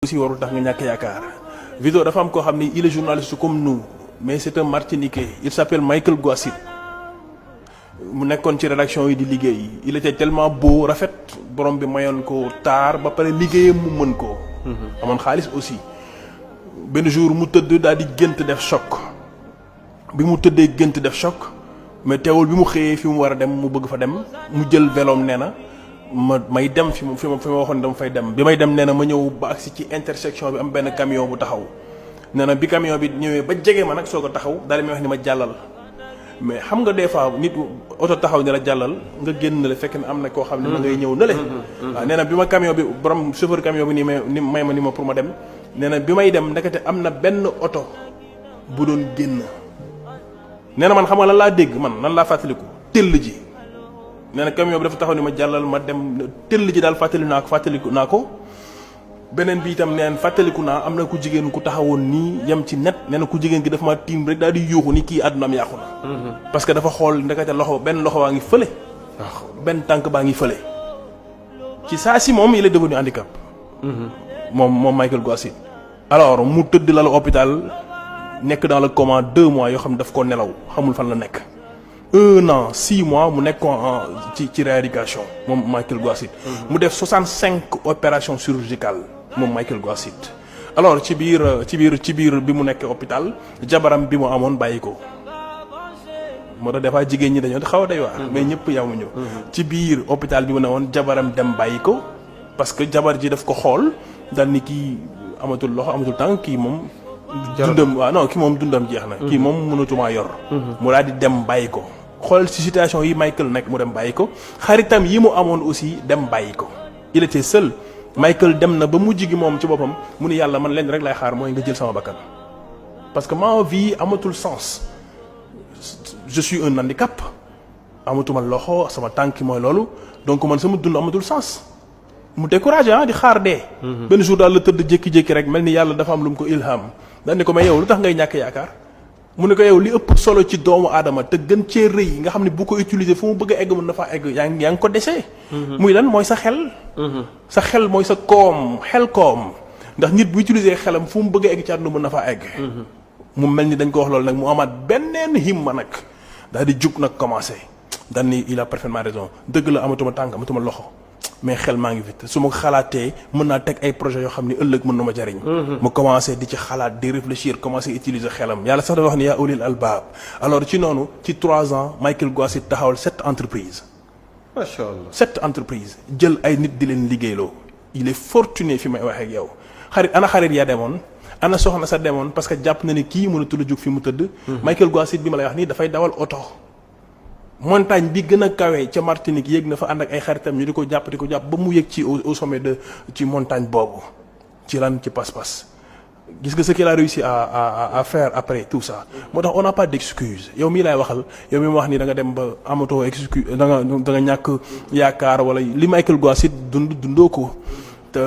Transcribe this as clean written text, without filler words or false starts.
aussi warul tax nga ñàkk yaakaar Vito dafa am koo xam ni il est journaliste comme nous mais c'est un Martiniquais il s'appelle Michael Gouassit mu nekkoon ci rédaction yi di liggéey il était tellement beau rafet borom bi mayoon ko taar ba pare liggéeyam mu mën ko amoon xaalis aussi benn jour mu tëdd daal di gént def choc bi mu tëddee gént def choc mais teewul bi mu xëyee fi mu war a dem mu bëgg fa dem mu jël véloom nee na may dem fi ma waxoon dama fay dem bi may dem nee na ma ñëw ba agsi ci intersection bi am benn camion bu taxaw nee na bi camion bi ñëwee ba jege ma nag soog a taxaw daal di may wax ni ma jàllal mais xam nga des fois nit oto taxaw ne la jàllal nga génn na le fekk ne am na koo xam ne ma ngay ñëw na le waaw nee na bi ma camion bi borom chauffeur camion bi ni may ma ni ma pour ma dem nee na bi may dem ndekete am na benn oto bu doon génn nee na man xam nga lan laa dégg man lan laa fàttaliku tëll ji nee na camion bi dafa taxaw ni ma jàllal ma dem tëll ji daal fàttaliku naa ko beneen bi itam neen fàttaliku naa am na ku jigéen ku taxawoon nii yem ci net nee na ku jigéen gi dafa ma tiim rek daal di yuuxu ni kii àddunaam yàqu na parce que dafa xool ndekete benn loxo baa ngi fële waaw benn tànk baa ngi fële ci saa si moom il est devenu handicap moom Michael Gouassit alors mu tëdd lalu hôpital nekk dans le coma 2 mois yoo xam ne daf ko nelaw xamul fan la nekk 1 an 6 mois mu nekk ci rééducation moom Michael Gouassit mu def 65 opérations chirurgicales moom Michael Gouassit alors ci biir bi mu nekk hôpital jabaram bi mu amoon bàyyi ko moo tax des fois jigéen ñi dañoo xaw a day waar mais ñëpp yamuñu ci biir hôpital bi mu ne woon jabaram dem bàyyi ko parce que jabar ji daf ko xool dal ni kii amatul loxo amatul tànk kii moom dundam waaw non kii moom dundam jeex na kii moom mënatumaa yor mu daal di dem bàyyi ko xool ci situation yi Michael nekk mu dem bàyyi ko xaritam yi mu amoon aussi dem bàyyi ko il était seul Michael dem na ba mujj gi moom ci boppam mu ni yàlla man leen rek lay xaar mooy nga jël sama bakkan parce que ma vie amatul sens je suis un handicap amatuma loxo sama tànk mooy loolu donc man sama dund amatul sens mu découragé di xaar dee benn jour daal la tëdd jékki-jékki rek mel ni yàlla dafa am lu mu ko ilham daal ni ko mais yow lu tax ngay ñàkk yaakaar mu ne ko yow li ëpp solo ci doomu aadama te gën cee rëy nga xam ne bu ko utiliser fu mu bëgg a egg mën na faa egg yaa ngi ko desee muy lan mooy sa xel sa xel mooy sa koom ndax nit bu utiliser xelam fu mu bëgg a egg ci àdduna mën na faa egg mu mel ni dañ ko wax loolu nag mu amaat beneen himma nag daal di jug nag commencé daal ni il a parfaitement raison dëgg la amatuma tànk amatuma loxo mais xel maa ngi fi su ma xalaatee mën naa teg ay projets yoo xam ni ëllëg mën na ma jariñ mu commencé di ci xalaat di réfléchir commencé utiliser xelam yàlla sax dafa wax ni yaa ulil albaab alors ci noonu ci 3 ans Michael Gouassit taxawal 7 entreprises macha allah 7 entreprises jël ay nit di leen liggéeyloo il est fortuné fi may waxee ak yow xarit yaa demoon ana soxna sa demoon parce que jàpp na ni kii mënatul a jóg fi mu tëdd Michael Gouassit bi ma lay wax nii dafay dawal oto montagne bi gën a kawee ca Martinique yéeg na fa ànd ak ay xaritam ñu di ko jàpp ba mu yéeg ci au sommet ci montagne boobu ci lan ci pas-pas gis nga ce qu'il a réussi à faire après tout ça moo tax on n'a pas d'excuse yow mii laay waxal yow mi ma wax ni da nga dem ba amatoo excuse da nga ñàkk yaakaar wala li Michael Gouassit dundoo ko te